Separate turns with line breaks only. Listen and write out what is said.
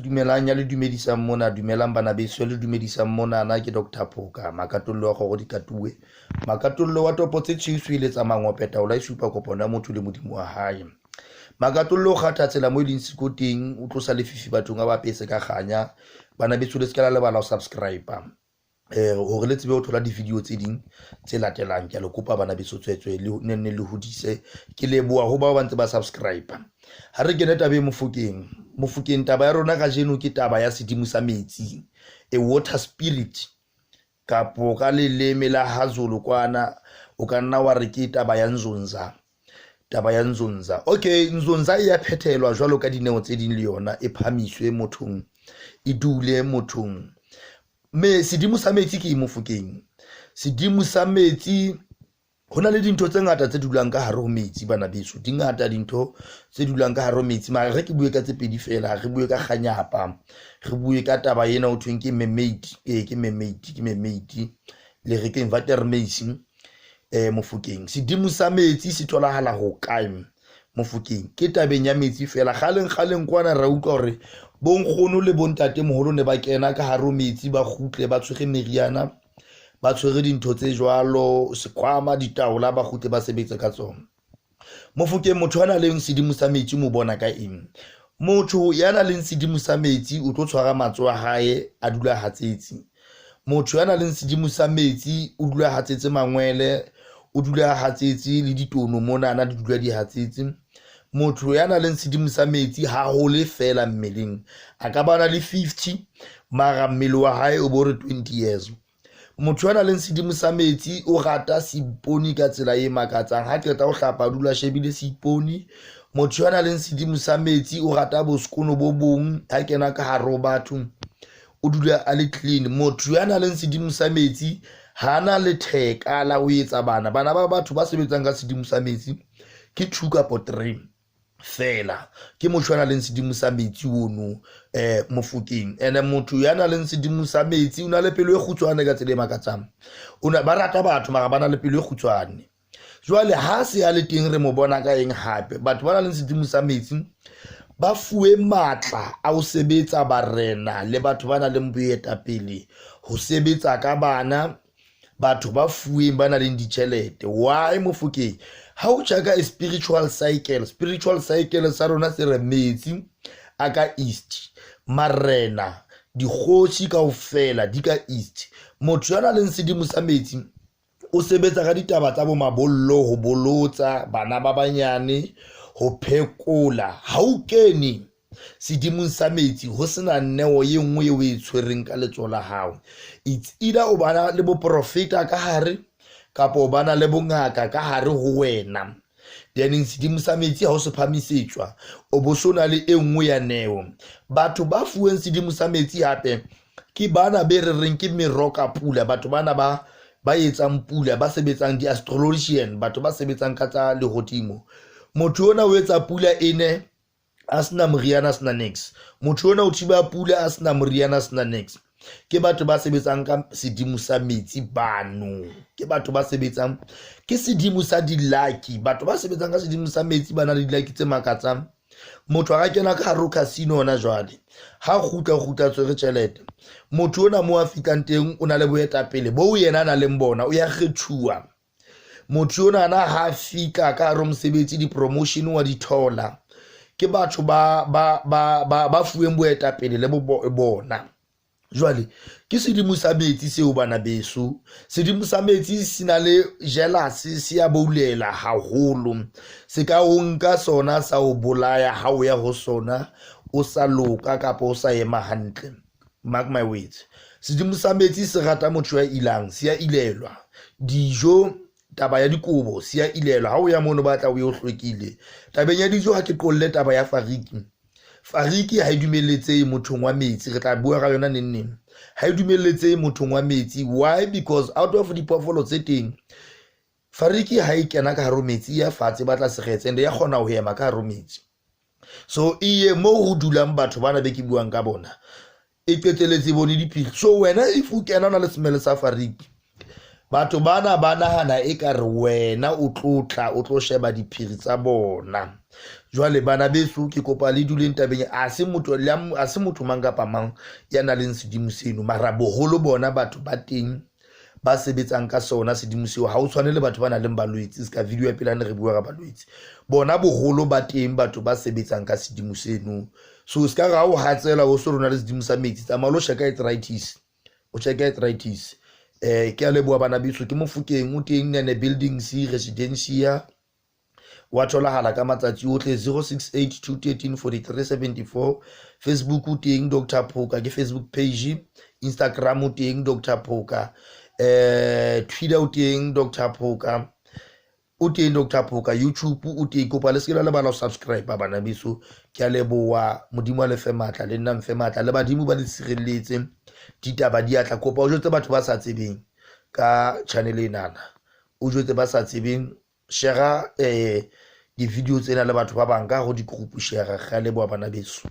Dumelang ya le dumedisang mona, dumelang bana beso ya le dumedisang monana ke Doctor Phoka, Makatollo wa kgoro dikatuwe, Makatollo wa topo tse tshweu eletsa mangope taola e supa kopano ya motho le modimo wa hae. Makatollo o kgatha tsela mo e leng siko teng, o tlosa lefifi bathong a ba apese ka kganya. Bana beso le se ke la lebala ho subscribe. Hore le tsebe ho thola di-video tse ding tse latelang. Ke a le kopa bana beso tswetswe le ne nne le hodise. Ke leboha ho bao ba ntse ba subscribe. Ha re kene tabeng Mofokeng. Mofokeng taba ya rona kajeno ke taba ya sedimo sa metsi, a water spirit kapo ka leleme la Hazulu kwana o ka nna wa re ke taba ya Nzunza. Taba ya Nzunza. Okay, Nzunza e ya phethelwa jwalo ka dineo tse ding le yona e phamiswe mothong, e dule mothong. Me sedimo sa metsi ke Mofokeng. Sedimo sa metsi ho na le dintho tse ngata tse dulang ka hare ho metsi bana beso. Di ngata dintho tse dulang ka hare ho metsi. Mara re ke bue ka tse pedi feela, re bue ka kganyapa, re bue ka taba ena ho thweng ke mermaid. Ee, ke mermaid, ke mermaid. Le re keng watermeis Mofokeng. Sedimo sa metsi se tholahala ho kae? Mofokeng. Ke tabeng ya metsi feela. Kgaleng kgaleng kwana ra utlwa hore bonkgono le bontate moholo ne ba kena ka hare ho metsi ba kgutle ba tshwere meriana, ba tshwere dintho tse jwalo, sekhwama, ditaola, ba kgutle ba sebetse ka tsona. Mofokeng motho ya nang le sedimo sa metsi o mo bona ka eng? Motho ya nang le sedimo sa metsi o tlo tshwara matsoho a hae a dula hatsetse. Motho ya nang le sedimo sa metsi o dula hatsetse mangwele, o dula hatsetse le ditono monana di dula di hatsetse. Motho ya nang le sedimo sa metsi ha hole feela mmeleng, a ka ba na le 50 mara mmele wa hae o bo re 20 years. Motho ya nang le sedimo sa metsi o rata seipone ka tsela e makatsang. Ha qeta ho hlapa a dula shebile seipone. Motho ya nang le sedimo sa metsi o rata bosekono bo bong ha kena ka hare ho batho o dula a le clean. Motho ya nang le sedimo sa metsi ha na letheka la ho etsa bana. Bana ba batho ba sebetsang ka sedimo sa metsi ke 2 kapa 3 feela. Ke motho ya nang le sedimo sa metsi ono Mofokeng. Ene motho ya nang le sedimo sa metsi o na le pelo e kgutshwane ka tsela e makatsang. O na ba rata batho mara ba na le pelo e kgutshwane. Jwale ha se a le teng re mo bona ka eng hape? Batho ba nang le sedimo sa metsi ba fuwe matla a ho sebetsa barena le batho ba nang le boetapele ho sebetsa ka bana, batho ba fuweng ba nang le ditjhelete. Why Mofokeng? Ha o check-a a spiritual cycle, spiritual cycle sa rona se re metsi a ka east, marena, dikgosi kaofela di ka east. Motho ya nang le sedimo sa metsi o sebetsa ka ditaba tsa bo mabollo, ho bolotsa bana ba banyane, ho phekola. Ha o kene sedimong sa metsi ho sena neo ye nngwe eo e tshwereng ka letsoho la hao. It's either o bana le boprofeta ka hare kapa o bana le bongaka ka hare ho wena. Then sedimo sa metsi ha o se phamisetswa o bo so na le e nngwe ya neo. Batho ba fuweng sedimo sa metsi hape ke bana be re reng ke meroka pula, batho bana ba ba etsang pula, ba sebetsang di-astrologian, batho ba sebetsang ka tsa lehodimo. Motho ona o etsa pula e ne a sena moriana a sena nix. Motho ona o thiba pula a sena moriana a sena nix. Ke batho ba sebetsang ka sedimo sa metsi bano. Ke batho ba sebetsang ke sedimo sa dilaki. Batho ba sebetsang ka sedimo sa metsi ba na le dilaki tse makatsang. Motho a ka kena ka hare ho casino hona jwale, ha kgutla kgutla tshwere tjhelete. Motho ona mo a fihlang teng o na le boetapele bo yena a nang le bona, o ya kgethuwa. Motho onana ha fihla ka hare ho mosebetsi di-promotion wa di thola. Ke batho ba ba ba ba ba fuweng boetapele le bona. Jwale ke sedimo sa metsi seo bana beso. Sedimo sa metsi se na le jealous, se ya boulela haholo. Se ka o nka sona sa o bolaya ha o ya ho sona o sa loka kapa o sa ema hantle. Mark my words. Sedimo sa metsi se rata motho ya ilang, se ya ilelwa. Dijo, taba ya dikobo, se ya ilelwa. Ha o ya mono batla o ye o hlwekile. Tabeng ya dijo ha ke qolle taba ya fariki. Fariki ha e dumelletsehe mothong wa metsi, re tla bua ka yona neng neng. Ha e dumelletsehe mothong wa metsi. Why? Because out of diphoofolo tse teng, fariki ha e kena ka hare ho metsi e ya fatshe e batla seretse and ya kgona ho ema ka hare ho metsi. So e ye mo ho dulang batho bana be ke buang ka bona, e qeteletse e bone diphiri. So wena if o kena o na le semelo sa fariki, batho bana ba nahana e ka re wena o tlo tla o tlo sheba diphiri tsa bona. Jwale bana beso, ke kopa le duleng tabeng. A se motho a se motho mang kapa mang ya nang le sedimo seno, mara boholo bona batho ba teng ba sebetsang ka sona sedimo seo. Ha o tshwane le batho ba nang le balwetse. Se ka video ya pele ne re bua ka balwetse, bona boholo ba teng batho ba sebetsang ka sedimo seno. So se ka ra o hatsela o se rona le sedimo sa metsi, tsamaya lo check arthritis, o check arthritis. Ke a leboha bana beso. Ke Mofokeng, o teng Nene Buildings Residencia, wa tholahala ka matsatsi ohle, 068 213 43 74. Facebook o teng, Dr Phoka ke Facebook page. Instagram o teng, Dr Phoka. Twitter o teng, Dr Phoka o teng, Dr Phoka. YouTube o teng. Kopa le se ke la lebala ho subscribe, bana beso. Ke a leboha. Modimo a le fe matla, le nna mfe matla, le badimo ba le sireletse. Ditaba di atla. Kopa o jwetse batho ba sa tsebeng ka channel enana, o jwetse ba sa tsebeng. Share di-video tsena le batho ba bang ka go di-group, share. Ga leboha, bana beso.